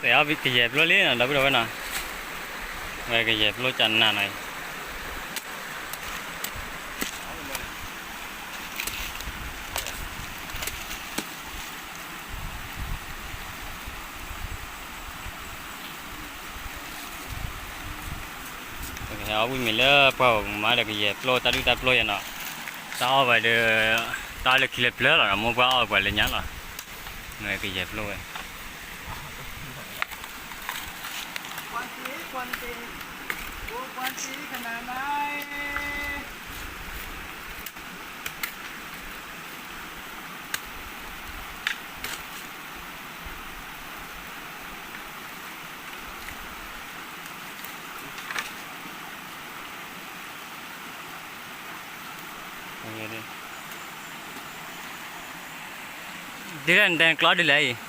ကယဲၢ်ပျိလံနီၤ ဒီပုၢ်ဒီဝဲၢ်နီၤ, ဝဲကယဲၢ်ပျိကနၣ်နီၤအံၤ ပကဟဲအီၣ်ဝံၣ်မ့ၤလၢပှၢ်ပူၤမးဒီး ကယဲၢ်ပျိတၢ်ဒုၣ်တၢ်ပျိယဲနီၤ, တၢ်အီၣ်ဝဲဒီး တၢ်အီၣ်လၢခံလၢပျၢၤလီၤနီၤ, မိၢ်ပှၢ်အီၣ်ပှၤလၢညါလီၤ, ကယဲၢ်ပျိဝဲ ဒ်လဲၣ်နတဲကျီဒ်လဲၣ်အံၤ,